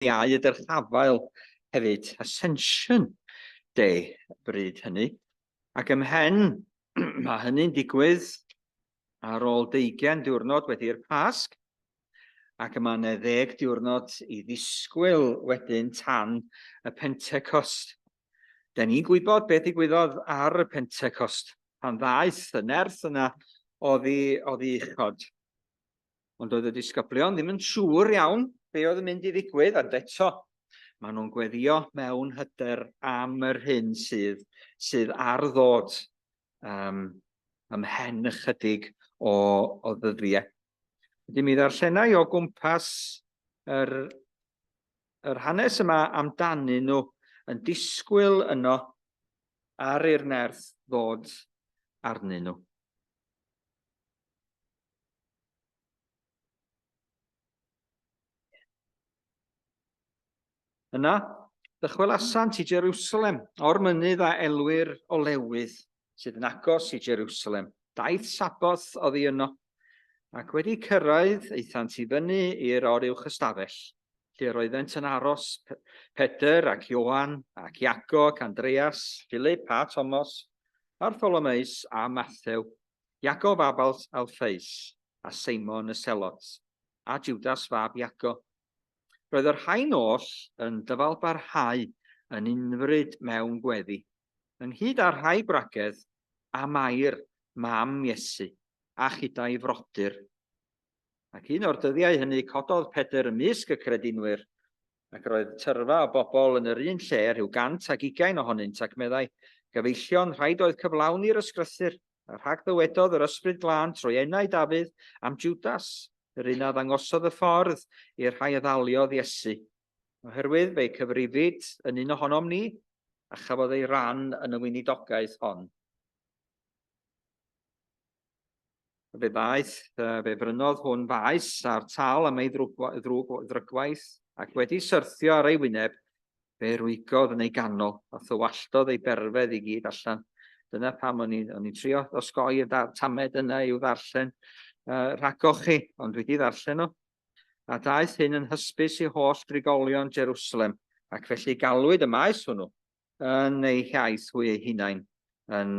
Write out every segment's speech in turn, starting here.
Iau y Dyrchafael hefyd, Ascension Day bryd hynny. Ac ymhen, mae hynny'n digwydd ar ôl deugain diwrnod wedi'r Pasg, ac y mae yna ddeg diwrnod i ddisgwyl wedyn tan y Pentecost. Da ni'n gwybod beth ddigwyddodd ar y Pentecost, pan ddaeth y nerth yna oddi, oddi uchod. Ond doedd y disgyblion ddim yn siŵr iawn be oedd yn mynd i ddigwydd, ond eto, maen nhw'n gweddio mewn hyder am yr hyn sydd, sydd ar ddod um, ymhen ychydig o, o ddyddiau. Wedyn mi ddarllenai o gwmpas yr, yr hanes yma amdanyn nhw yn disgwyl yno ar i'r nerth ddod arnyn nhw. Yna, dychwelasant i Jerusalem, o'r mynydd a elwir Olewydd, sydd yn agos i Jerusalem. Daith Saboth oddi yno, ac wedi cyrraedd, aethant i fyny i'r oruwch ystafell, lle roeddent yn aros, Pedr ac Ioan, ac Iago ac Andreas, Philip a Thomas, Bartholomeus a Mathew, Iago fab Alffeus, a Seimon y Selot, a Judas fab Iago. Roedd y rhain oll yn dyfalbarhau yn unfryd mewn gweddi, ynghyd â rhai gwragedd a Mair, mam Iesu, a chyda'i frodyr. Ac un o'r dyddiau hynny cododd Pedr ymysg y credinwyr, ac roedd tyrfa o bobl yn yr un lle, rhyw 120 ohonynt, ac meddai, Gyfeillion, rhaid oedd cyflawni'r ysgrythur, a rhagddywedodd yr Ysbryd Glân trwy enau Dafydd am Judas, yr un a ddangosodd y ffordd i'r rhai a ddaliodd Iesu. Oherwydd fe'i cyfrifid yn un ohonom ni, a chafodd ei ran yn y weinidogaeth hon. Fe ddaeth, fe brynodd hwn faes a'r tal am ei ddrwg, ddrygwaith, ac wedi syrthio ar ei wyneb, fe rwygodd yn ei ganol, a thywalltodd ei berfedd i gyd allan. Dyna pam o'n i'n trio osgoi y tamed yna i'w ddarllen rhagoch chi, ond dwi wedi ddarllen o. A daeth hyn yn hysbys i holl drigolion Jerusalem, ac felly galwyd y maes hwnnw yn eu hiaith hwy eu hunain yn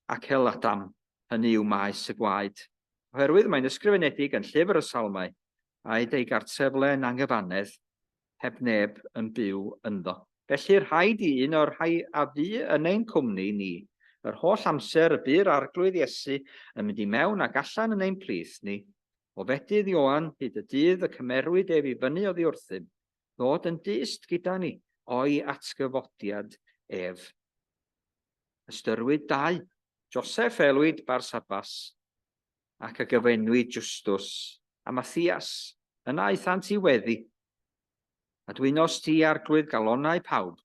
Aceladam, hynny yw maes y gwaed. Oherwydd mae'n ysgrifenedig yn llyfr y Salmau, Aed ei gartref le'n anghyfannedd, heb neb yn byw ynddo. Felly rhaid i un o'r rhai a fu yn ein cwmni ni yr holl amser y bu'r Arglwydd Iesu yn mynd i mewn ac allan yn ein plith ni, o fedydd Ioan hyd y dydd y cymerwyd ef i fyny oddi wrthym, ddod yn dyst gyda ni o'i atgyfodiad ef. Ystyrwyd dau, Joseph elwid Barsabas, ac a gyfenwid Justus, a Mathias, yna aethant i weddi. A dwynos ti, Arglwydd, galonnau pawb,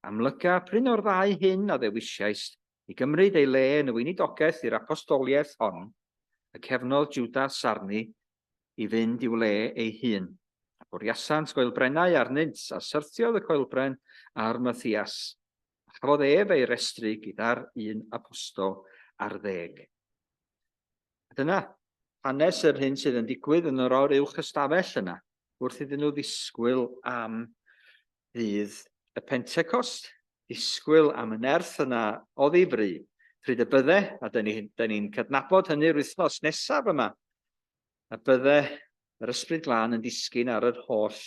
amlyga prin o'r ddau hyn a ddewisiaist i gymryd ei le yn y weinidogaeth i'r apostoliaeth hon, y cefnodd Judas arni i fynd i'w le ei hun. A bwriasant goelbrennau arnynt, a syrthiodd y coelbren ar Mathias, a chafodd ef ei restru gyda'r un apostol ar ddeg. A dyna hanes yr hyn sydd yn digwydd yn yr o'r uwch ystafell yna, wrth iddyn nhw ddisgwyl am ddydd y Pentecost, disgwyl am y nerth yna oddi fry, pryd y bydde, a dyn ni'n ni, ni cydnabod hynny'r wythnos nesaf yma, a bydde yr Ysbryd Glân yn disgyn ar yr holl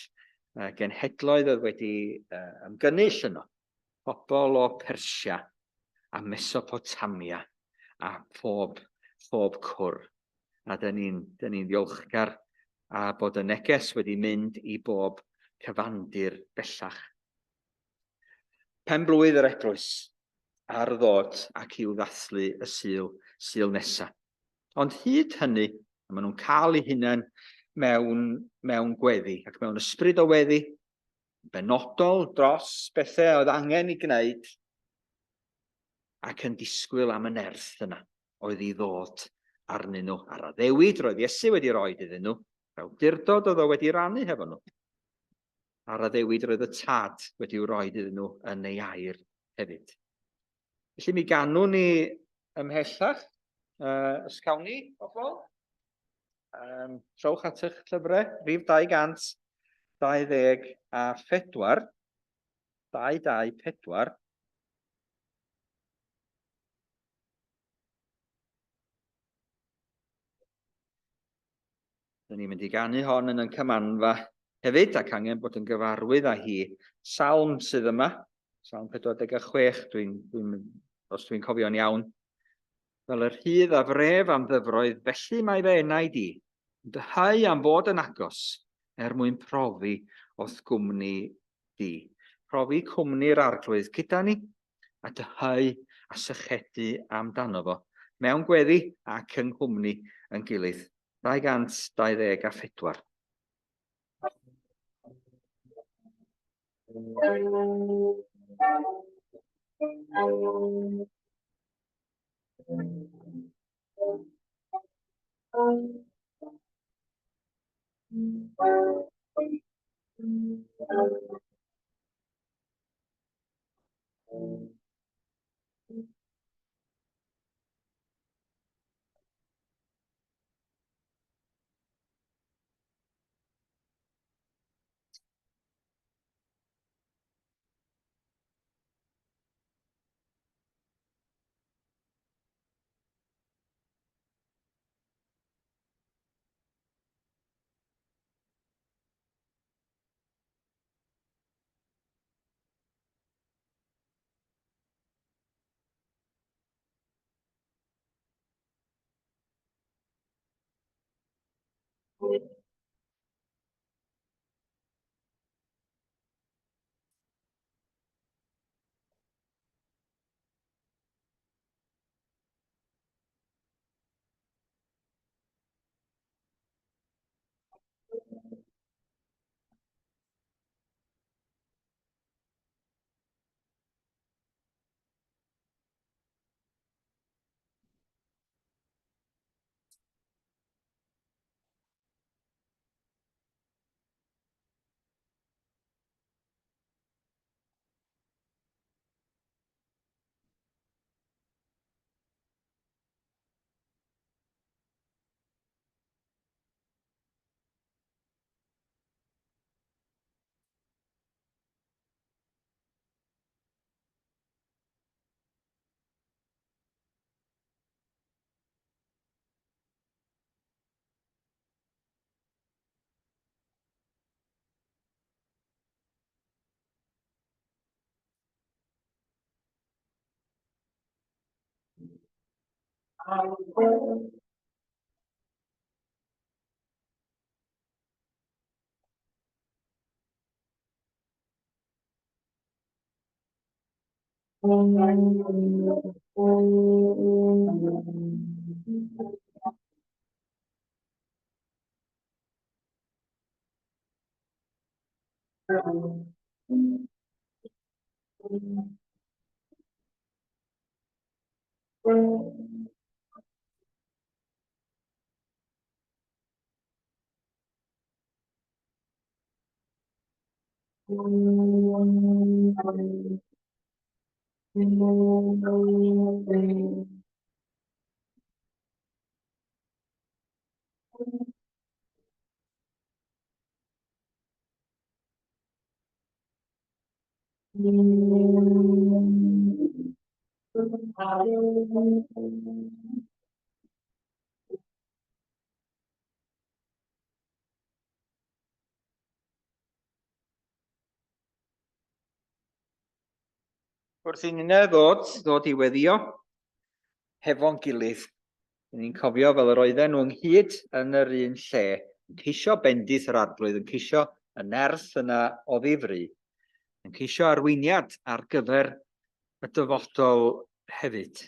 genhedloedd oedd wedi ymgynnull yno, pobl o Persia a Mesopotamia a phob, phob cwr. A dyn ni'n ni ddiolchgar a bod y neges wedi mynd i bob cyfandir bellach. Pen blwydd yr eglwys ar ddod ac i'w ddathlu y Sul, Sul nesaf. Ond hyd hynny, maen nhw'n cael eu hunain mewn, mewn gweddi, ac mewn ysbryd o weddi, benodol dros bethau oedd angen i gwneud, ac yn disgwyl am y nerth yna oedd i ddod arnyn nhw. A'r addewid roedd Iesu wedi rhoi iddyn nhw, yr awdurdod oedd o wedi rannu hefo nhw. A'r addewid roedd y Tad wedi'w roi iddyn nhw yn ei air hefyd. Felly mi ganwn ni ymhellach. Os cawn ni, bobl? Um, trowch at eich llyfrau, rhif 200. 224, 224. Dyn ni'n mynd i ganu hon yn yn cymanfa hefyd ac angen bod yn gyfarwydd â hi. Salm sydd yma, Salm 46, dwi'n, dwi os dwi'n cofio'n iawn. Fel yr hydd a fref am ddyfroedd, felly mae fy enaid i, yn dyhau am fod yn agos, er mwyn profi o'th gwmni di. Profi cwmni'r Arglwydd gyda ni, a dyheu a sychedu amdano fo, mewn gweddi ac yng nghwmni yn gilydd. 224. Wrth i ninnau ddod, ddod i weddio hefo'n gilydd, Dyn ni'n cofio fel yr oedden nhw ynghyd yn yr un lle, yn ceisio bendith yr Arglwydd, yn ceisio y nerth yna o ddifri, yn ceisio arweiniad ar gyfer y dyfodol hefyd,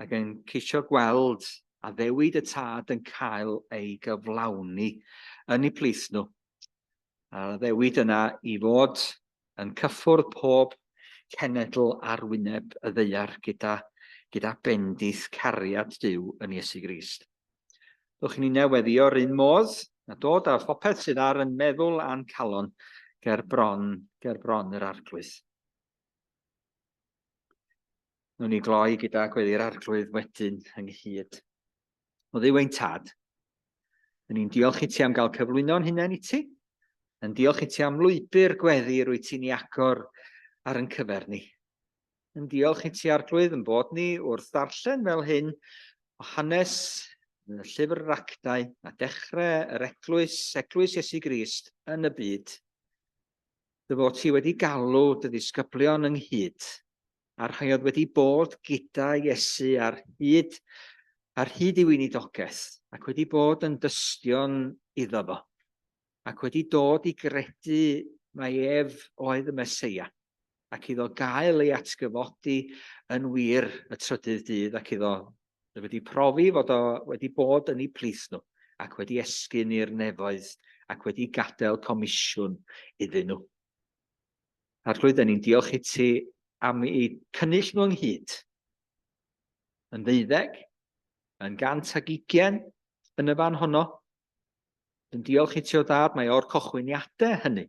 ac yn ceisio gweld addewid y Tad yn cael ei gyflawni yn eu plith nhw. A'r addewid yna i fod yn cyffwrdd pob cenedl ar wyneb y ddaear gyda, gyda bendith cariad Duw yn Iesu Grist. Dwch i ni neweddio'r un modd, a dod â phopeth sydd ar yn meddwl a'n calon ger bron, ger bron yr Arglwydd. Nw'n ni gloi gyda gweddi'r Arglwydd wedyn ynghyd. O Dduw ein Tad, dyn ni'n diolch i ti am gael cyflwyno'n hunain i ti. Yn diolch i ti am lwybr gweddi rwy ti'n ei agor ar yn cyfer ni. Yn diolch i ti Arglwydd yn bod ni wrth ddarllen fel hyn o hanes yn y llyfr yr Actau a dechrau yr eglwys, eglwys Iesu Grist yn y byd. Dy fod ti wedi galw dy ddisgyblion ynghyd a'r rhai oedd wedi bod gyda Iesu ar hyd, ar hyd ei weinidogaeth ac wedi bod yn dystion iddo fo ac wedi dod i gredu mai ef oedd y Meseia ac iddo gael ei atgyfodi yn wir y trydydd dydd ac iddo wedi profi fod o wedi bod yn eu plith nhw ac wedi esgyn i'r nefoedd ac wedi gadael comisiwn iddyn nhw. Arglwydd, dyn ni'n diolch i ti am eu cynnull nhw ynghyd yn ddeuddeg, yn 120 yn y fan honno. Yn diolch i ti o dad, mae o'r cochwyniadau hynny.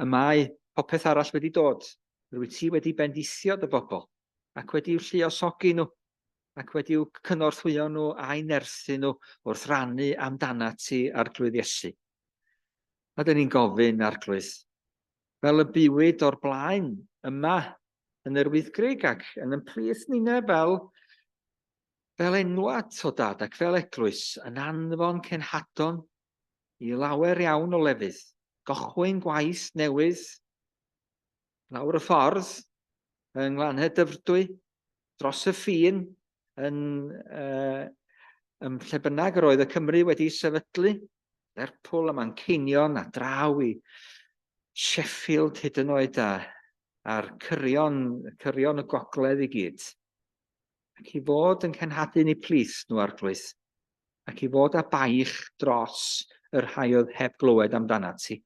Y mae popeth arall wedi dod. Rwy ti wedi bendithio dy bobl ac wedi'u lluosogi nhw ac wedi'u cynorthwyo nhw a'i nerthu nhw wrth rannu amdanat ti, Arglwydd Iesu. A dyn ni'n gofyn, Arglwydd, fel y buwyd o'r blaen yma yn yr Wyddgrug ac yn yn plith ninne fel, fel enwad o dad ac fel eglwys yn anfon cenhadon i lawer iawn o lefydd, gochwyn gwaith newydd lawr y ffordd yng Nglanhed Dyfrdwy, dros y ffin yn, uh, ym lle bynnag yr oedd y Cymru wedi sefydlu, Lerpwl a Manceinion a draw i Sheffield hyd yn oed a, a'r cyrion, cyrion y gogledd i gyd. Ac i fod yn cenhadu yn eu plith nhw arglwydd, ac i fod â baich dros y rhai oedd heb glywed amdanat ti.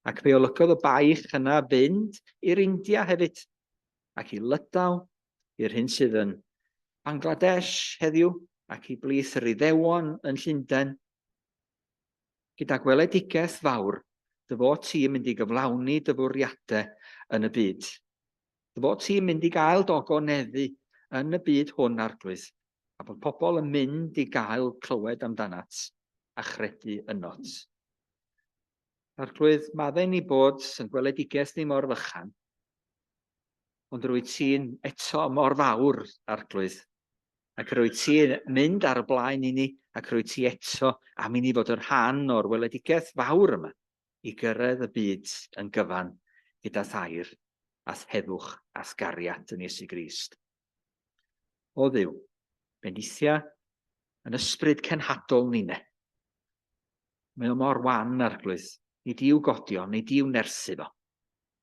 Ac fe olygodd y baich yna fynd i'r India hefyd, ac i Lydaw, i'r hyn sydd yn Bangladesh heddiw, ac i blith yr Iddewon yn Llundain, gyda gweledigaeth fawr dy fod ti'n mynd i gyflawni dy fwriadau yn y byd. Dy fod ti'n mynd i gael dogoneddu yn y byd hwn, Arglwydd, a bod pobl yn mynd i gael clywed amdanat a chredu ynot. Arglwydd, maddau ni bod yn gweledigaeth ni mor fychan, ond rwy ti'n eto mor fawr, Arglwydd, ac rwy ti'n mynd ar y blaen i ni, ac rwy ti eto am i ni fod yn rhan o'r weledigaeth fawr yma i gyrraedd y byd yn gyfan gyda thair a'th heddwch a'th gariad yn Iesu Grist. O Dduw, bendithia yn ysbryd cenhadol ninne. Mae o mor wan, Arglwydd, nid i'w godio, nid i'w nerthu fo.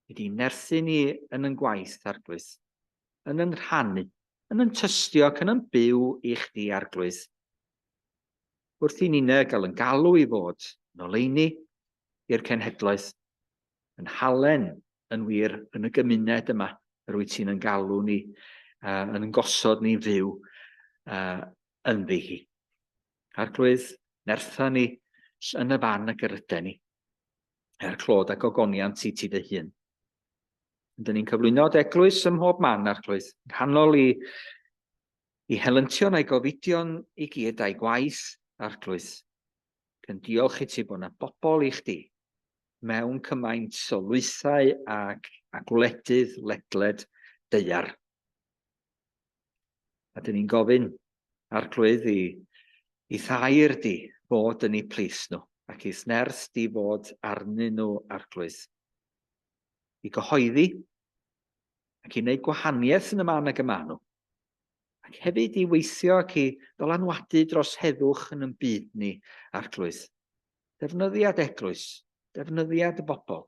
Nid i'n nerthu ni yn yn gwaith, Arglwydd, yn yn rhannu, yn yn tystio ac yn yn byw i chdi, Arglwydd. Wrth i ninne gael yn galw i fod yn oleuni i'r cenhedloedd, yn halen yn wir yn y gymuned yma yr wyt ti'n yn galw ni, uh, yn yn gosod ni fyw uh, ynddi hi. Arglwydd, nertha ni yn y fan ag yr yden ni, er clod ac ogoniant i ti dy hun. Dyn ni'n cyflwyno dy eglwys ym mhob man, Arglwydd, nghanol i, i helyntion a'i gofidion i gyd a'i gwaith, Arglwydd. Ac yn diolch i ti bod yna bobl i chdi mewn cymaint o lwythau ac a gwledydd ledled daear. A dyn ni'n gofyn, Arglwydd, i, i thair di fod yn eu plith nhw, ac i'th nerth di fod arnyn nhw, Arglwydd. I gyhoeddi ac i wneud gwahaniaeth yn y man ag y maen nhw, ac hefyd i weithio ac i ddylanwadu dros heddwch yn yn byd ni, Arglwydd. Defnyddiad eglwys, defnyddiad y bobl,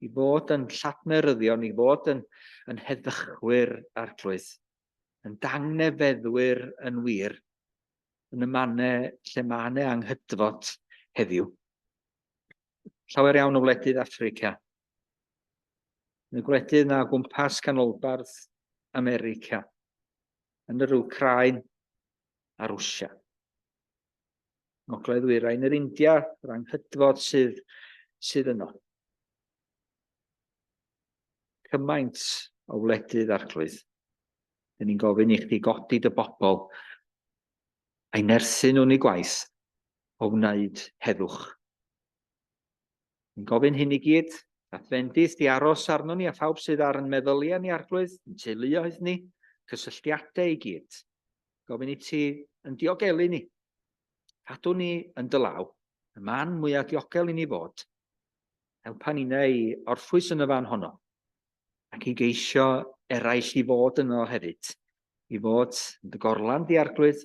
i fod yn lladmeryddion, i fod yn, yn heddychwyr, Arglwydd, yn dangnefeddwyr yn wir, yn y mannau lle mae yna anghydfod heddiw. Llawer iawn o wledydd Affrica, yn y gwledydd na o gwmpas canolbarth America, yn yr Wcráin a Rwsia. Ngogledd ddwyrain yr India, yr anghydfod sydd, sydd yno. Cymaint o wledydd arglwydd. Dyn ni'n gofyn i chdi godi dy bobl a'i nerthu nhw'n ei gwaith o wneud heddwch. Yn gofyn hyn i gyd, a fendith di aros arno ni a phawb sydd ar yn meddyliau ni, Arglwydd, yn teuluoedd ni, cysylltiadau i gyd. Gofyn i ti yn diogelu ni, cadw ni yn dy law, y man mwyaf diogel i ni fod. Helpa ninnau i orffwys yn y fan honno, ac i geisio eraill i fod yno hefyd, i fod yn dy gorlan di, Arglwydd,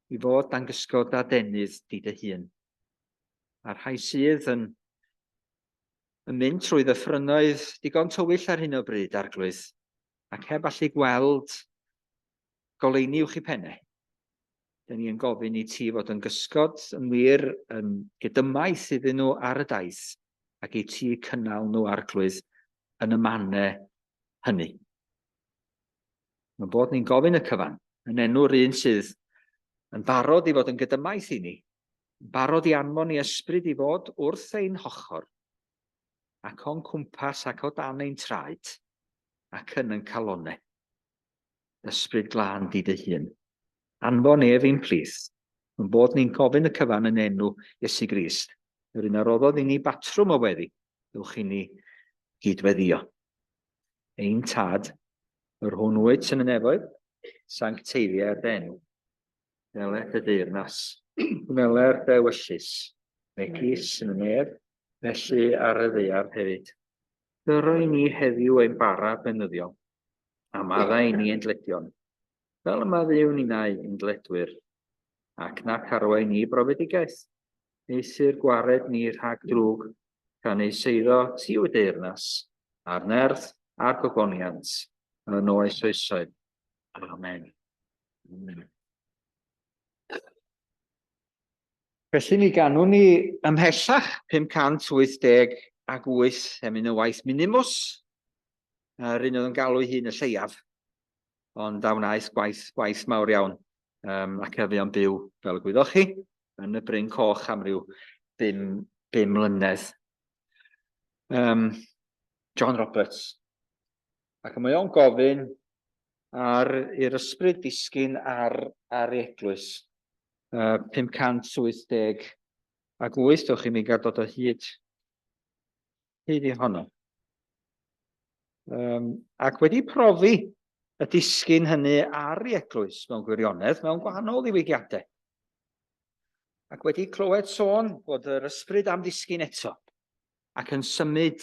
i fod dan gysgod a denydd di dy hun. A'r rhai sydd yn, yn mynd trwy ddyffrynoedd digon tywyll ar hyn o bryd, Arglwydd, ac heb allu gweld goleuni uwch i pennau. Dyn ni yn gofyn i ti fod yn gysgod yn wir yn gydymaith iddyn nhw ar y daith ac i ti cynnal nhw, Arglwydd, yn y mannau hynny. Mae'n bod ni'n gofyn y cyfan yn enw'r un sydd yn barod i fod yn gydymaith i ni, yn barod i anfon i ysbryd i fod wrth ein hochr, ac o'n cwmpas ac o dan ein traed, ac yn yn calonau. Ysbryd glân di dy hun. Anfon ef i'n plith. Mae'n bod ni'n gofyn y cyfan yn enw Iesu Grist, yr un a roddodd i ni batrwm o weddi, dewch i ni gydweddio. Ein Tad, yr hwn wyt yn y nefoedd, sancteiddier dy enw. Dele dy deyrnas, gwneler dy ewyllys, megis yn y nef, felly ar y ddaear hefyd. Dyro i ni heddiw ein bara beunyddiol, a maddau i ni ein dledion, fel y maddeuwn ninnau ein dledwyr, ac nac arwain ni i brofedigaeth, eithr gwared ni rhag drwg, gan ei seiddo ti yw deyrnas, a'r nerth, a'r gogoniant, yn oes oesoedd. Amen. Amen. Felly mi ganwn ni ymhellach 588 emyn y waith Minimus, yr un oedd yn galw ei hun y lleiaf, ond a wnaeth gwaith, gwaith mawr iawn, um, ac a fuo'n byw, fel y gwyddoch chi, yn y Bryn Coch am ryw bum, bum mlynedd. Um, John Roberts. Ac mae o'n gofyn ar i'r ysbryd ddisgyn ar, ar ei eglwys. 588, dewch i mi gael dod o hyd, hyd i honno. Um, ac wedi profi y disgyn hynny ar ei eglwys mewn gwirionedd, mewn gwahanol ddiwygiadau. Ac wedi clywed sôn bod yr ysbryd am ddisgyn eto, ac yn symud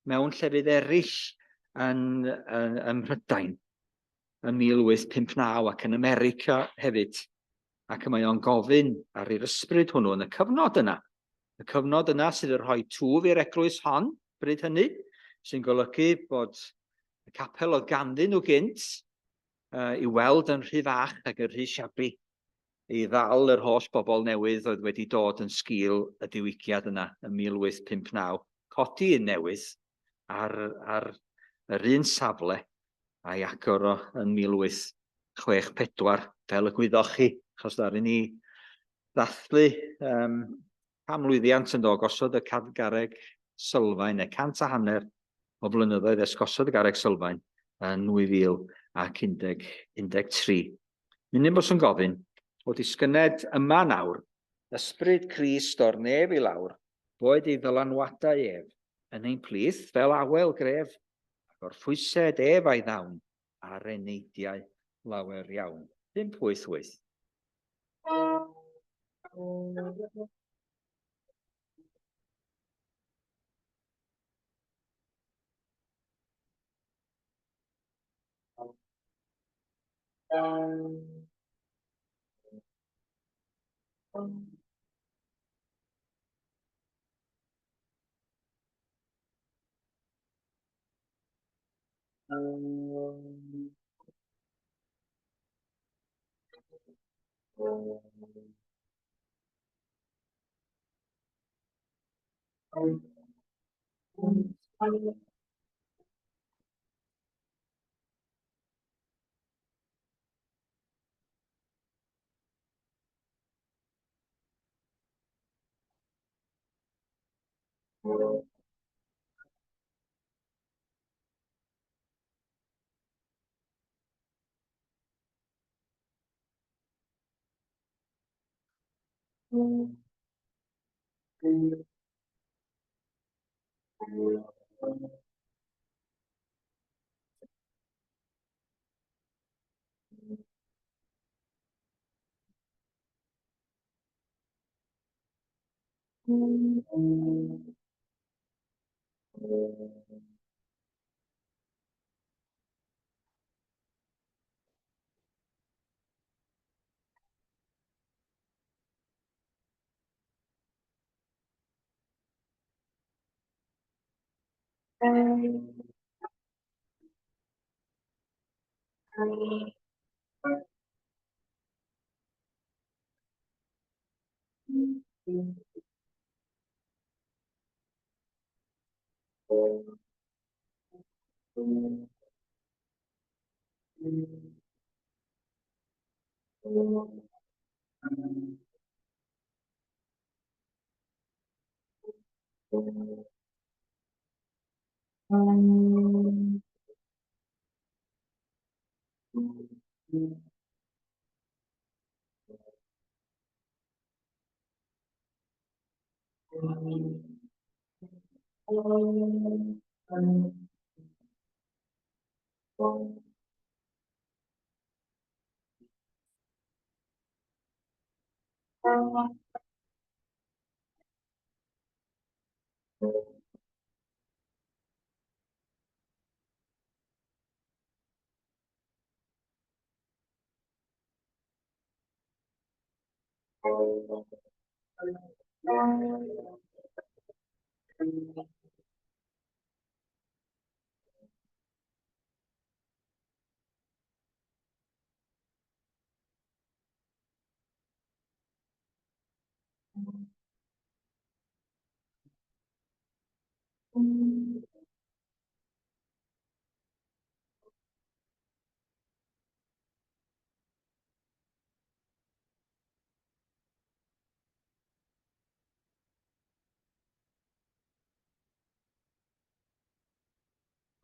mewn llefydd eraill yn, yn, ym Mhrydain yn 1859 ac yn America hefyd. Ac y mae o'n gofyn ar i'r ysbryd hwnnw yn y cyfnod yna. Y cyfnod yna sydd yn rhoi twf i'r eglwys hon, bryd hynny, sy'n golygu bod y capel oedd ganddyn nhw gynt uh, i weld yn rhy fach ac yn rhy siabi i ddal yr holl bobl newydd oedd wedi dod yn sgil y diwygiad yna ym 1859, codi un newydd ar, ar yr un safle a'i agor o yn 1864, fel y gwyddoch chi, achos ddaru ni ddathlu um, canmlwyddiant yn do, gosod y garreg sylfaen, neu 150 o flynyddoedd ers gosod y garreg sylfaen yn 2013. Mynnym yn gofyn, o disgyned yma nawr, ysbryd Crist o'r nef i lawr, boed ei ddylanwadau ef yn ein plith fel awel gref, ac orffwysed ef a'i ddawn ar eneidiau lawer iawn. 588.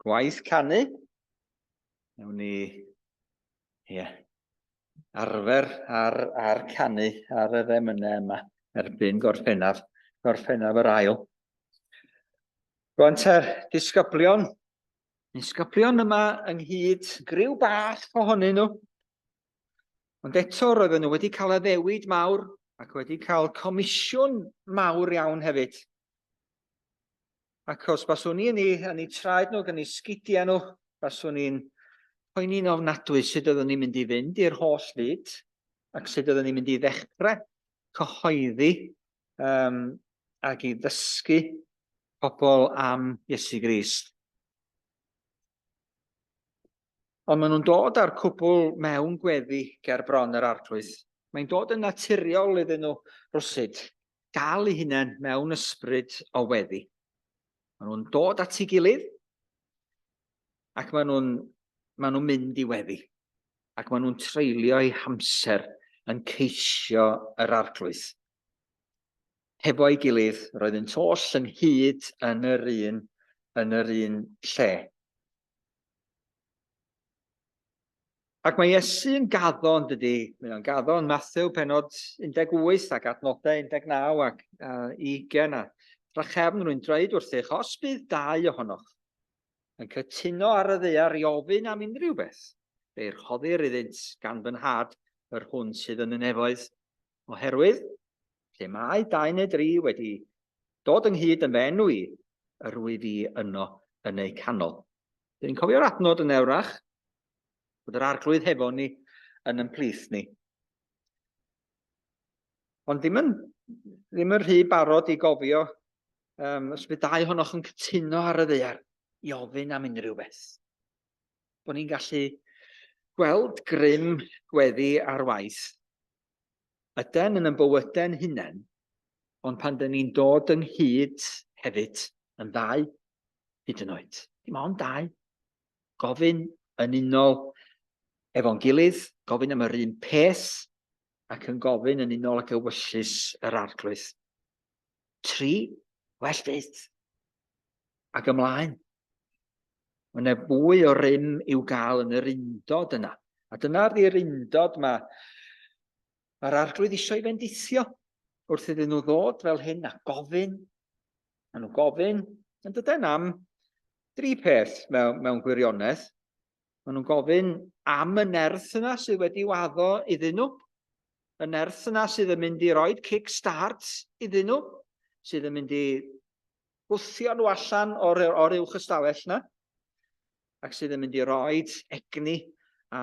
Gwaith canu. Nawn ni ie, arfer ar, ar canu ar yr emynau yma erbyn Gorffennaf, Gorffennaf yr ail. Rwan te'r disgyblion, disgyblion yma ynghyd, griw bach ohonyn nhw. Ond eto roedden nhw wedi cael addewid mawr ac wedi cael comisiwn mawr iawn hefyd. Ac os baswn i yn eu, yn eu traed nhw ac yn eu sgidiau nhw, baswn i'n poeni'n ofnadwy sut oeddwn ni'n mynd i fynd i'r holl fyd ac sut oeddwn ni'n mynd i ddechrau cyhoeddi um, ac i ddysgu pobl am Iesu Grist. Ond maen nhw'n dod â'r cwbl mewn gweddi ger bron yr Arglwydd. Mae'n dod yn naturiol iddyn nhw rwsyd gael eu hunain mewn ysbryd o weddi. Maen nhw'n dod at ei gilydd ac maen nhw'n maen nhw'n mynd i weddi. Ac maen nhw'n treulio eu hamser yn ceisio yr Arglwydd. Hefo'i gilydd, roeddynt oll ynghyd yn yr un, yn yr un lle. Ac mae Iesu yn gaddo, yn dydy? Mae o'n gaddo yn Mathew penod 18 ac adnodau 19 ac uh, 20 a drachefn rwy'n dweud wrthych, os bydd dau ohonoch yn cytuno ar y ddaear i ofyn am unrhyw beth, fe'i rhoddir iddynt gan fy nhad yr hwn sydd yn y nefoedd. Oherwydd, lle mae dau neu dri wedi dod ynghyd yn fy enw i, yr wyf i yno yn eu canol. Dyn ni'n cofio'r adnod yn ewrach, bod yr arglwydd hefo ni yn yn plith ni. Ond ddim yn, ddim yn rhy barod i gofio um, os bydd dau ohonoch yn cytuno ar y ddaear i ofyn am unrhyw beth. Bod ni'n gallu gweld grym gweddi ar waith. Yden yn yn bywydau'n hunain, ond pan dyn ni'n dod ynghyd hefyd yn ddau, hyd yn oed. Dim ond dau. Gofyn yn unol efo'n gilydd, gofyn am yr un peth, ac yn gofyn yn unol ag ewyllys yr arglwydd. Tri, well fyth. Ac ymlaen. Mae yna fwy o rym i'w gael yn yr undod yna. A dyna'r di'r undod mae mae'r arglwydd eisiau ei fendithio wrth iddyn nhw ddod fel hyn a gofyn. Maen nhw'n gofyn yn dydyn, am dri peth mewn, mewn gwirionedd. Maen nhw'n gofyn am y nerth yna sydd wedi waddo iddyn nhw, y nerth yna sydd yn mynd i roi kick-start iddyn nhw, sydd yn mynd i gwthio nhw allan o'r, or uwch ystafell yna, ac sydd yn mynd i roi egni a,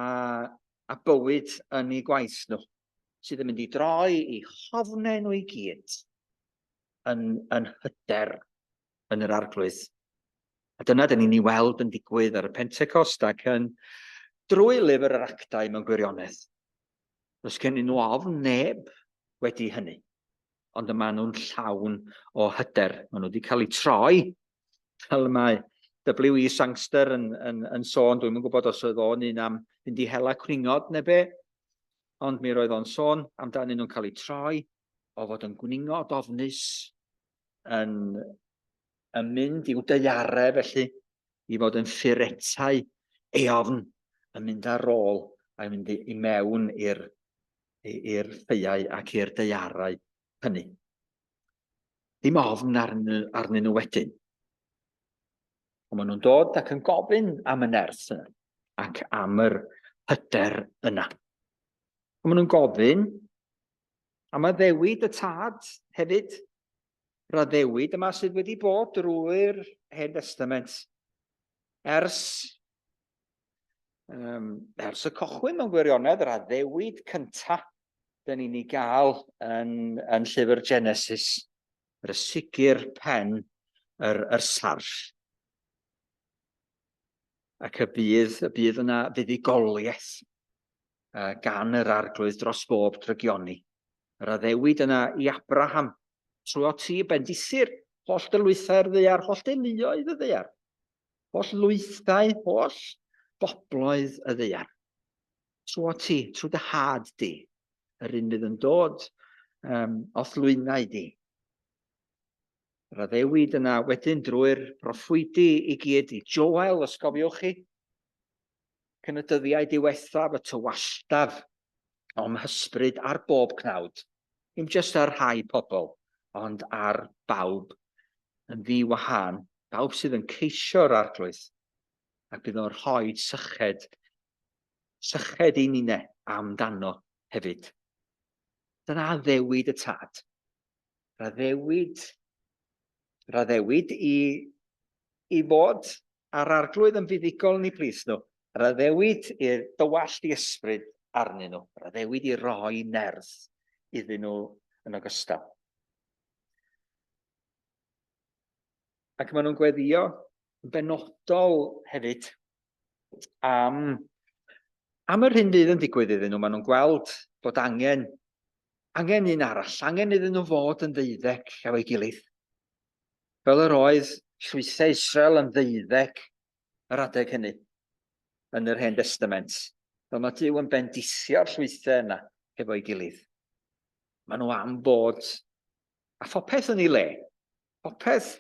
a bywyd yn eu gwaith nhw, sydd yn mynd i droi i hofnau nhw i gyd yn, yn hyder yn yr arglwydd. A dyna dyn ni'n ei weld yn digwydd ar y Pentecost ac yn drwy lyfr yr actau mewn gwirionedd. Does gennyn nhw ofn neb wedi hynny, ond y maen nhw'n llawn o hyder. Maen nhw wedi cael eu troi, fel y mae W.E. Sangster yn, yn, yn sôn, dwi'n yn gwybod os oedd o'n un am fynd i hela cwningod neu be, ond mi roedd o'n sôn amdanyn nhw'n cael eu troi o fod yn gwningod ofnus yn yn mynd i'w daearau felly, i fod yn ffuretau eofn, yn mynd ar ôl a mynd i mewn i'r i'r ffeiau ac i'r daearau hynny. Dim ofn arnyn, arnyn nhw wedyn. Ond maen nhw'n dod ac yn gofyn am y nerth yna ac am yr hyder yna. Ond maen nhw'n gofyn am addewid y tad hefyd. Yr addewid yma sydd wedi bod drwy'r Hen Destament ers, um, ers y cochwyn mewn gwirionedd, yr addewid cyntaf dyn ni'n ei gael yn, yn llyfr Genesis, yr ysigur pen yr, yr sarff. Ac y bydd, y bydd yna fuddugoliaeth uh, gan yr arglwydd dros bob drygioni. Yr addewid yna i Abraham, trwy o ti bendithir holl dylwythau'r ddaear, holl deuluoedd y ddaear, holl lwythau, holl bobloedd y ddaear. Trwy o ti, trwy dy had di, yr un fydd yn dod um, o'th lwynau di. Yr addewid yna wedyn drwy'r proffwydi i gyd i Joel, os gofiwch chi, Cyn y dyddiau diwethaf y tywalltaf o'm hysbryd ar bob cnawd, ddim jyst ar rhai pobl, ond ar bawb yn ddi-wahân, bawb sydd yn ceisio'r Arglwydd, ac bydd o'n rhoi syched, syched i ninne amdano hefyd. Dyna addewid y tad. Yr addewid, yr addewid i, i fod A'r Arglwydd yn fuddugol yn eu plith nhw. Yr addewid i'r dywallt i ysbryd arnyn nhw. Yr addewid i roi nerth iddyn nhw yn ogystal. Ac maen nhw'n gweddio yn benodol hefyd am, am yr hyn fydd yn digwydd iddyn nhw. Maen nhw'n gweld bod angen, angen un arall, angen iddyn nhw fod yn ddeuddeg efo'i gilydd. Fel yr oedd llwythau Israel yn ddeuddeg yr adeg hynny yn yr Hen Destament, fel mae Duw yn bendithio'r llwythau yna hefo'i gilydd. Maen nhw am fod a phopeth yn ei le, popeth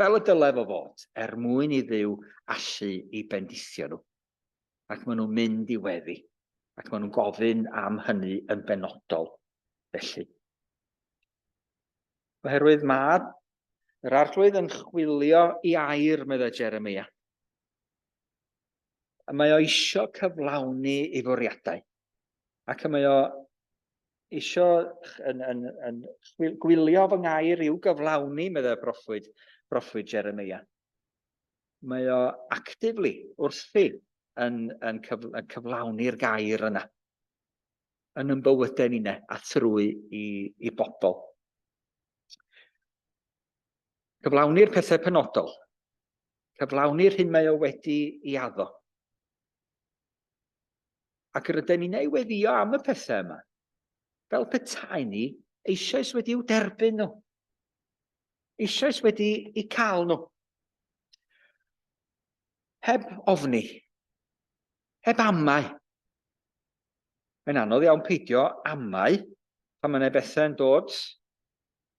fel y dylai fo fod, er mwyn i Dduw allu i bendithio nhw. Ac maen nhw'n mynd i weddi, ac maen nhw'n gofyn am hynny yn benodol felly. Oherwydd mae yr arglwydd yn chwilio i air, meddai Jeremia. A mae o isio cyflawni ei fwriadau. Ac mae o isio yn, yn, yn, yn gwylio fy ngair i'w gyflawni, meddai broffwyd, broffwyd Jeremia. Mae o actively wrthi yn, yn, cyf, yn cyflawni'r gair yna. yn yn bywydau ninne a thrwy i, i bobl. Cyflawni'r pethau penodol. Cyflawni'r hyn mae o wedi i addo. Ac rydyn ni'n ei weddio am y pethau yma, fel petai ni eisoes wedi'w derbyn nhw. Eisoes wedi eu cael nhw. Heb ofni. Heb amau. Mae'n anodd iawn peidio amau pan mae yna bethau'n dod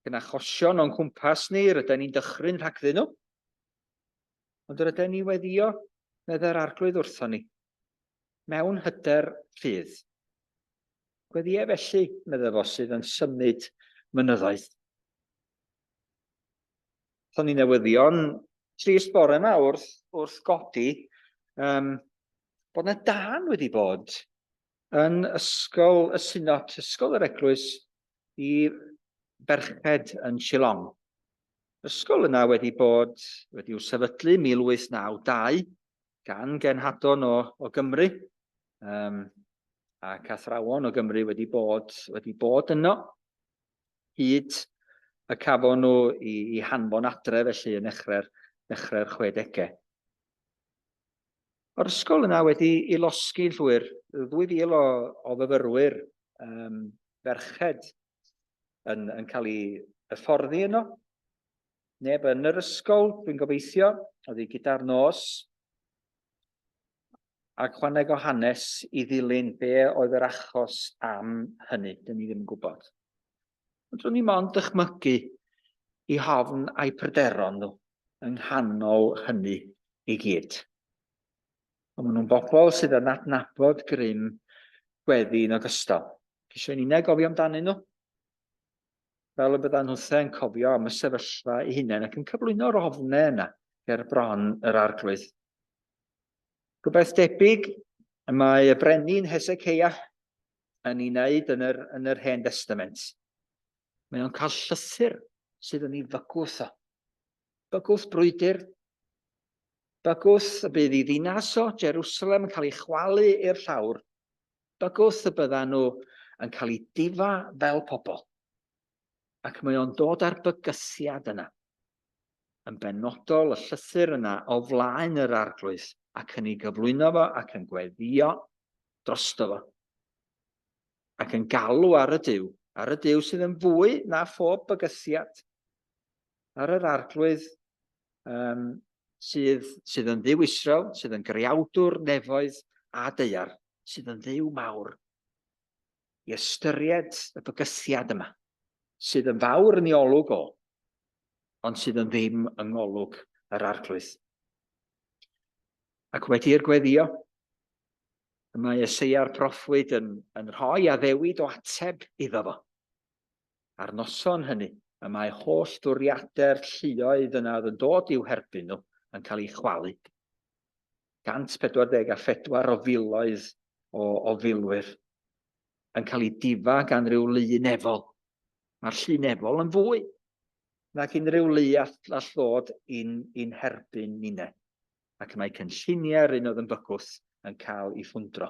yn achosion o'n cwmpas ni, rydyn ni'n dychryn rhagddyn nhw. Ond rydyn ni weddio, meddai'r arglwydd wrthon ni, mewn hyder rhydd. Gweddia felly, meddai fo, sydd yn symud mynyddoedd. Thon ni newyddion trist bore yma wrth, wrth godi um, bod yna dan wedi bod yn ysgol y synod, ysgol yr eglwys i ferched yn Shillong. Ysgol yna wedi bod wedi'w sefydlu 1892 gan genhadon o, o Gymru um, ac athrawon o Gymru wedi bod, wedi bod yno hyd y cafon nhw i, i hanfon adre felly yn nechrau'r, nechrau'r 60au. O'r ysgol yna wedi i losgi'n llwyr, 2,000 o, o fyfyrwyr um, ferched yn, yn cael ei hyfforddi yno. Neb yn yr ysgol, dwi'n gobeithio, oedd hi gyda'r nos. Ac chwaneg o hanes i ddilyn be oedd yr achos am hynny, dyn ni ddim yn gwybod. Ond ro'n i mond dychmygu i hofn a'i pryderon nhw yng nghanol hynny i gyd. Ond maen nhw'n bobl sydd yn adnabod grym gweddi yn ogystal. Eisiau ninnau gofio amdanyn nhw, fel y byddan nhw'the'n cofio am y sefyllfa eu hunain ac yn cyflwyno'r ofnau yna ger bron yr arglwydd. Rhywbeth debyg y mae y brenin Hezekiah yn ei wneud yn yr, yn yr Hen Destament. Mae o'n cael llythyr sydd yn ei fygwth o. Bygwth brwydr, bygwth y bydd ei ddinas o, Jerusalem, yn cael ei chwalu i'r llawr, bygwth y byddan nhw yn cael ei difa fel pobl. Ac mae o'n dod â'r bygythiad yna, yn benodol y llythyr yna o flaen yr arglwydd ac yn ei gyflwyno fo ac yn gweddio drosto fo ac yn galw ar y Duw, ar y Duw sydd yn fwy na phob bygythiad, ar yr arglwydd um, sydd, sydd yn ddiw Israel, sydd yn greawdwr nefoedd a daear, sydd yn ddiw mawr, i ystyried y bygythiad yma, sydd yn fawr yn ei olwg o, ond sydd yn ddim yng ngolwg yr arglwydd. Ac wedi'r gweddio, y mae Eseia'r proffwyd yn, yn rhoi addewid o ateb iddo fo. A'r noson hynny, y mae holl fwriadau'r lluoedd yna oedd yn dod i'w herbyn nhw yn cael eu chwalu. 144 o filoedd o, o filwyr yn cael eu difa gan ryw lu nefol. Mae'r llu nefol yn fwy nag unrhyw lu all, all ddod i'n, i'n herbyn ninne. Ac mae cynlluniau'r un oedd yn bygwth yn cael ei ffwndro.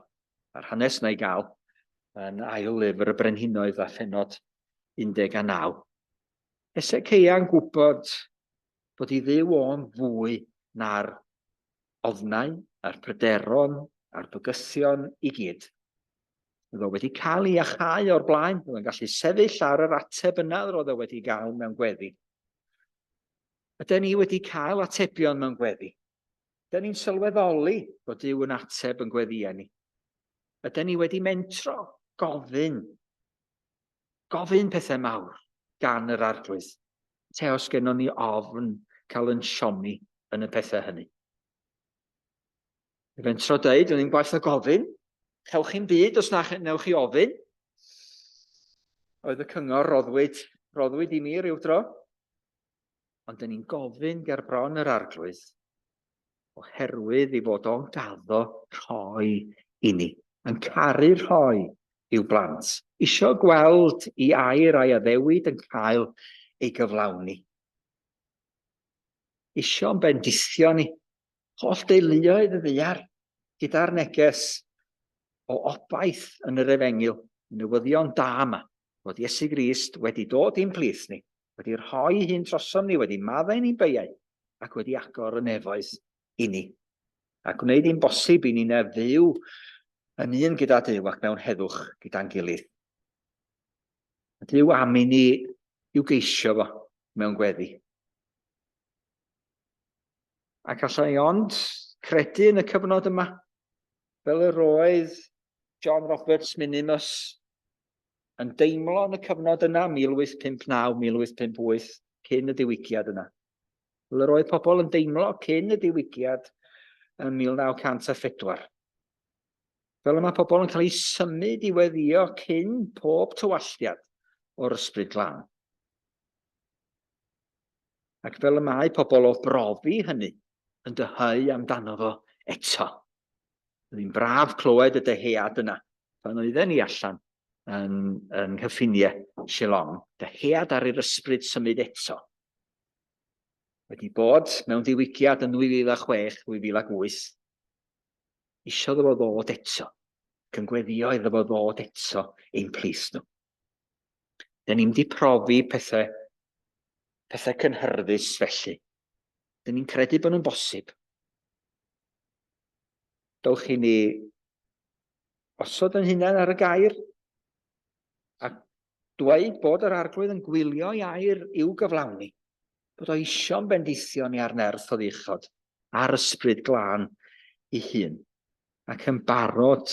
Mae'r hanes yna i gael yn ail lyfr y Brenhinoedd a phenod 19. Heseceia'n gwybod bod i Dduw o'n fwy na'r ofnau, a'r pryderon, a'r bygythion i gyd. Oedd o wedi cael ei iachau o'r blaen, oedd o'n gallu sefyll ar yr ateb yna roedd o wedi gael mewn gweddi. Ydy ni wedi cael atebion mewn gweddi? Ydy ni'n sylweddoli bod Duw yn ateb yn gweddïau ni? Ydy ni wedi mentro gofyn, gofyn pethau mawr gan yr arglwydd? Te os gennon ni ofn cael yn siomi yn y pethau hynny. I fentro dweud, o'n i'n gwaith o gofyn, chewch chi'n byd os na newch chi ofyn. Oedd y cyngor roddwyd, roddwyd i mi rhyw dro. Ond dyn ni'n gofyn ger bron yr arglwydd, oherwydd ei fod o'n gaddo rhoi i ni, yn caru rhoi i'w blant, isio gweld i air a'i addewid yn cael ei gyflawni. Isio'n bendithio ni, holl deuluoedd y ddaear, gyda'r neges o obaith yn yr efengyl, y newyddion da yma, fod Iesu Grist wedi dod i'n plith ni, wedi rhoi hun trosom ni, wedi maddau ni'n beiau, ac wedi agor y nefoedd i ni, a gwneud hi'n bosib i ni'n fyw yn un gyda Duw ac mewn heddwch gyda'n gilydd. Duw am i ni i'w geisio fo mewn gweddi. Ac allai ond credu yn y cyfnod yma, fel yr oedd John Roberts Minimus yn deimlo yn y cyfnod yna, 1859, 1858, cyn y diwygiad yna. Fel yr oedd pobl yn deimlo cyn y diwygiad yn 1904. Fel y mae pobl yn cael eu symud i weddio cyn pob tywalltiad o'r ysbryd glân. Ac fel y mae pobl o brofi hynny yn dyheu amdano fo eto. Oedd hi'n braf clywed y dyhead yna pan oedden ni allan yn, yn nghyffiniau Shillong. Dyhead ar i'r ysbryd symud eto. Wedi bod mewn diwygiad yn 2006, 2008. Isio iddo fo ddod eto. Ac yn gweddio iddo fo ddod eto ein plith nhw. Dyn ni'n di profi pethau, pethau cynhyrfus felly. Dyn ni'n credu bod nhw'n bosib. Dowch i ni osod yn hunain ar y gair a dweud bod yr arglwydd yn gwylio i air i'w gyflawni, bod o isio'n bendithio ni ar nerth o ddichod, a'r ysbryd glân i hun, ac yn barod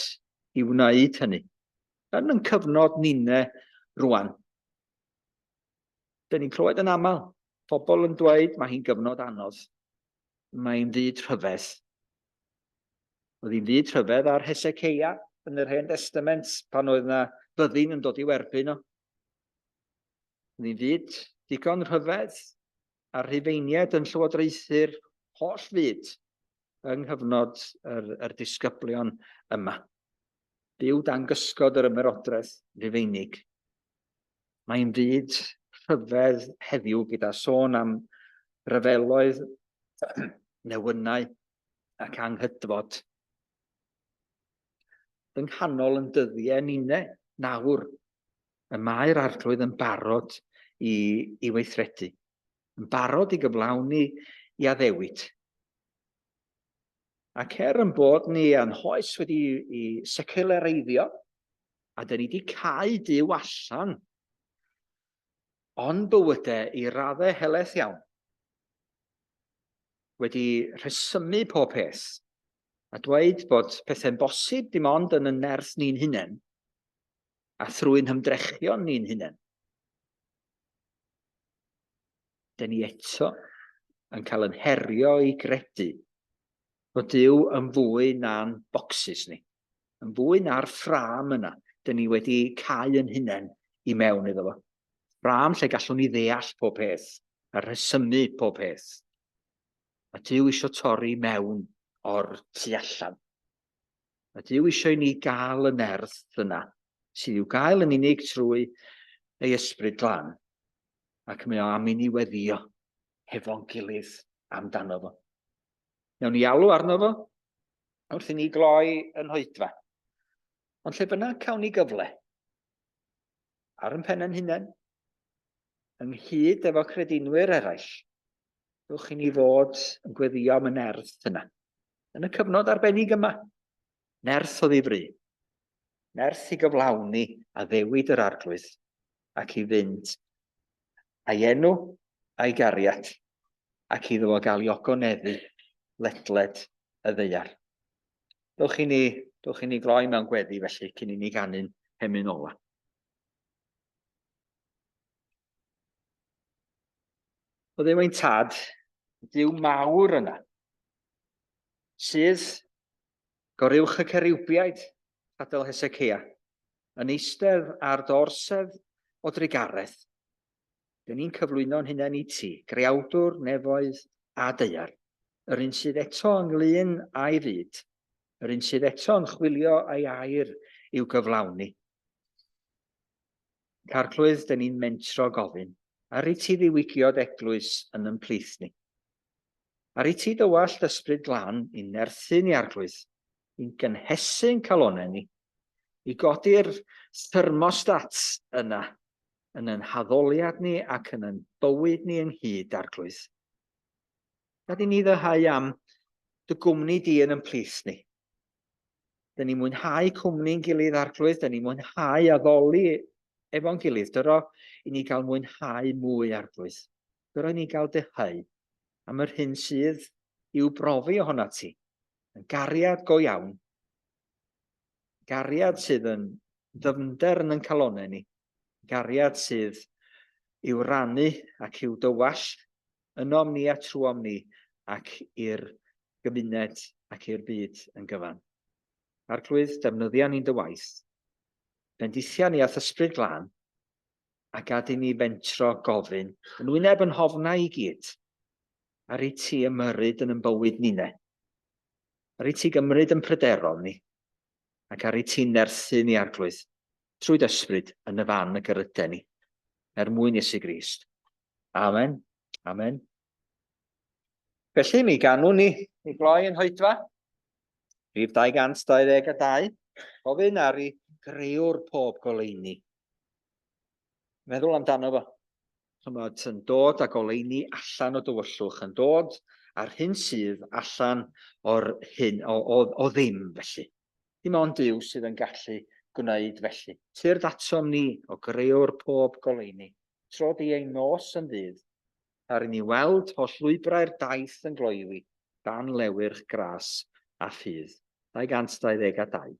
i wneud hynny. Yn yn cyfnod ninne rwan, dyn ni'n clywed yn aml pobl yn dweud mae hi'n gyfnod anodd, mae'n fyd rhyfedd. Oedd hi'n fyd rhyfedd ar Heseceia yn yr Hen Testament pan oedd yna fyddin yn dod i'w erbyn o. Oedd hi'n fyd digon rhyfedd a'r Rhufeiniaid yn llywodraethu'r holl fyd yng nghyfnod yr, yr disgyblion yma. Byw dan gysgod yr ymerodraeth Rufeinig. Mae'n fyd rhyfedd heddiw gyda sôn am ryfeloedd, newynnau ac anghydfod. Yng nghanol yn dyddiau ninne nawr, y mae'r Arglwydd yn barod i, i weithredu, yn barod i gyflawni i addewid. Ac er yn bod ni a'n hoes wedi i seculareiddio, a dyn ni wedi cau Duw allan o'n bywydau i raddau helaeth iawn, wedi rhesymu pob peth, a dweud bod pethau'n bosib dim ond yn y nerth ni'n hunain, a thrwy'n hymdrechion ni'n hunain. Dyn ni eto yn cael yn herio i gredu fod Duw yn fwy na'n bocsys ni, yn fwy na'r ffrâm yna dyn ni wedi cau yn hunain i mewn iddo fo. Ffrâm lle gallwn ni ddeall pob peth a rhesymu pob peth. Mae Duw eisiau torri mewn o'r tu allan. Mae Duw eisiau i ni gael y nerth yna sydd i'w gael yn unig trwy ei ysbryd glân. Ac mae o am i ni weddio hefo'n gilydd amdano fo. Nawn ni alw arno fo wrth i ni gloi yn hoedfa. Ond lle bynnag cawn ni gyfle, ar yn pen yn hunain, ynghyd efo credinwyr eraill, dwch i ni fod yn gweddio am y nerth yna. Yn y cyfnod arbennig yma, nerth o ddifri, nerth i gyflawni addewid yr arglwydd ac i fynd a'i enw a'i gariad ac iddo fo gael ei ogoneddu ledled y ddaear. Dewch i ni, dewch i ni gloi mewn gweddi felly cyn i ni ganu'n hemyn ola. O Dduw ein tad, Duw mawr yna, sydd goruwch y ceriwbiaid, adael Hesekeia, yn eistedd ar dy orsedd o drugaredd. Dyn ni'n cyflwyno'n hunain i ti, greawdwr nefoedd a daear, yr un sydd eto ynglyn â'i fyd, yr un sydd eto yn chwilio ei air i'w gyflawni. Arglwydd, dyn ni'n mentro gofyn, ar i ti ddiwygiodd eglwys yn yn plith ni. Ar i ti dywallt ysbryd glân i'n nerthu ni, Arglwydd, i'n gynhesu'n calonnau ni, i godi'r thermostat yna yn yn haddoliad ni ac yn yn bywyd ni ynghyd, Arglwydd. Gad i ni ddyhau am dy gwmni di yn yn plith ni. Dyn ni'n mwynhau cwmni'n gilydd, Arglwydd, dyn ni'n mwynhau addoli efo'n gilydd. Dyro i ni gael mwynhau mwy, Arglwydd. Dyro i ni gael dyhau am yr hyn sydd i'w brofi ohona ti. Yn gariad go iawn. Gariad sydd yn ddyfnder yn yn calonau ni. Gariad sydd i'w rannu ac i'w dywallt ynom ni a trwom ni ac i'r gymuned ac i'r byd yn gyfan. Arglwydd, defnyddia ni'n dy waith. Bendithia ni a'th ysbryd glân, a gad i ni fentro gofyn, yn wyneb yn hofnau i gyd. Ar i ti ymyrryd yn yn bywyd ninne. Ar i ti gymryd yn pryderon ni. Ac ar i ti nerthu ni Arglwydd, trwy d'ysbryd yn y fan y gyryden ni, er mwyn Iesu Grist. Amen. Amen. Felly, mi ganwn ni i gloi yn hoedfa. Rhif 222. Gofyn ar i greuwr pob goleuni. Meddwl amdano fo. Chymod, yn dod â goleuni allan o dywyllwch, yn dod â'r hyn sydd allan o'r hyn, o, o, o ddim, felly. Dim ond Duw sydd yn gallu gwneud felly. Tyrd atom ni, o greuwr pob goleuni. Tro di ein nos yn ddydd, ar i ni weld holl lwybrau'r daith yn gloywi, dan lewyrch gras a ffydd. 222.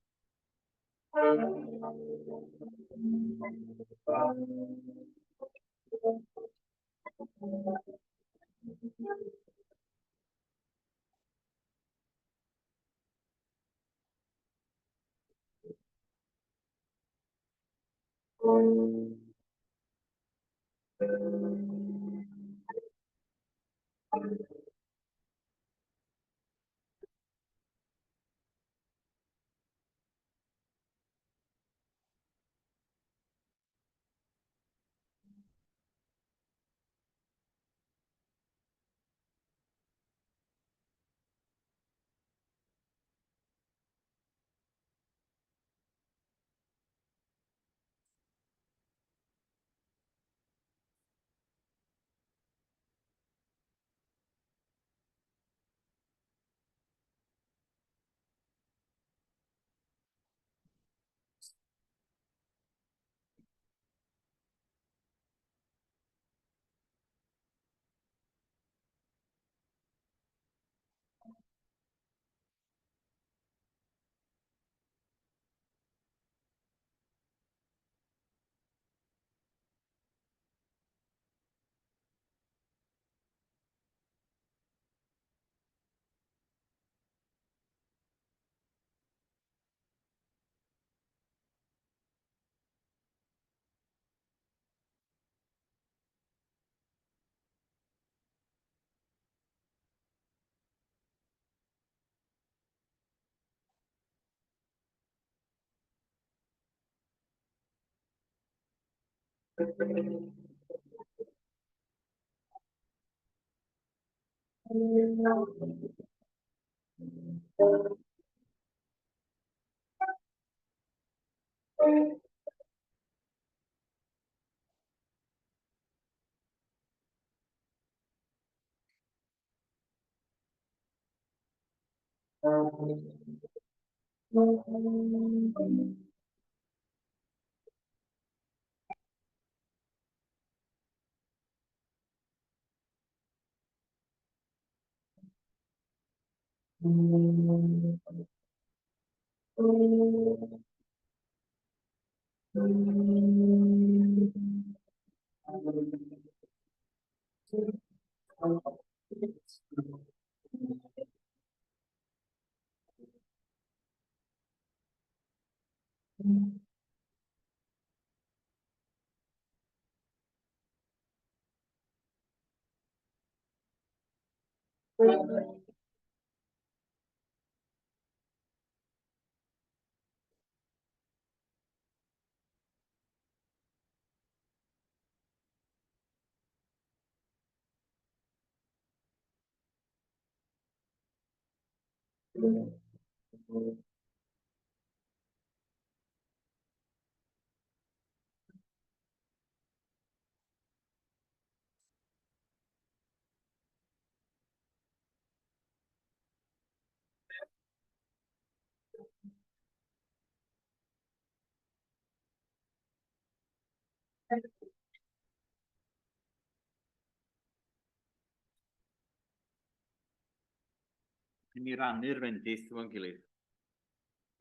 I ni rannu'r fendith efo'n gilydd.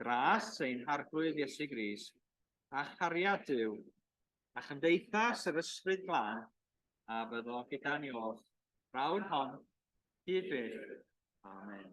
Gras ein Harglwydd Iesu Grist, a chariad Duw, a chymdeithas yr Ysbryd Glân, a fyddo gyda ni oll, rawr hon, hyd byth. Amen.